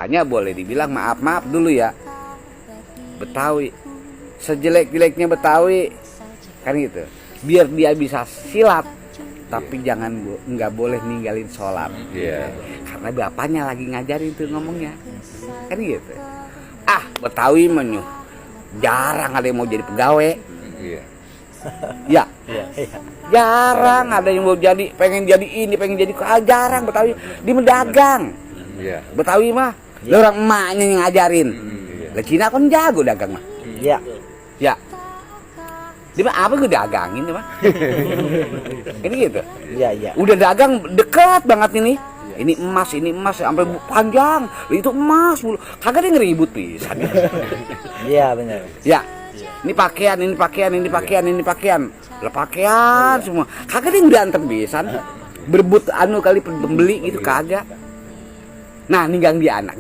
makanya boleh dibilang maaf dulu ya, Betawi sejelek-jeleknya Betawi kan gitu, biar dia bisa silat tapi nggak boleh ninggalin sholat. Karena bapaknya lagi ngajarin tuh ngomongnya kan gitu. Betawi menyuh jarang ada yang mau jadi pegawai. Ya jarang ada yang mau pengen jadi ini, pengen jadi jarang. Betawi di mendagang. Betawi mah orang emaknya yang ngajarin. Lah Cina kan jago dagang mah. Ya dia mah apa gue dagangin mah. Ini gitu. Udah dagang dekat banget ini. Ini emas sampai panjang. Itu emas mulu. Kagak ada ngeribut pisan. Iya benar. Ya. Ini pakaian. Lah pakaian semua. Kagak ada yang berantem pisan. Berebut kali pembeli gitu kagak. Nah, ninggang dia anaknya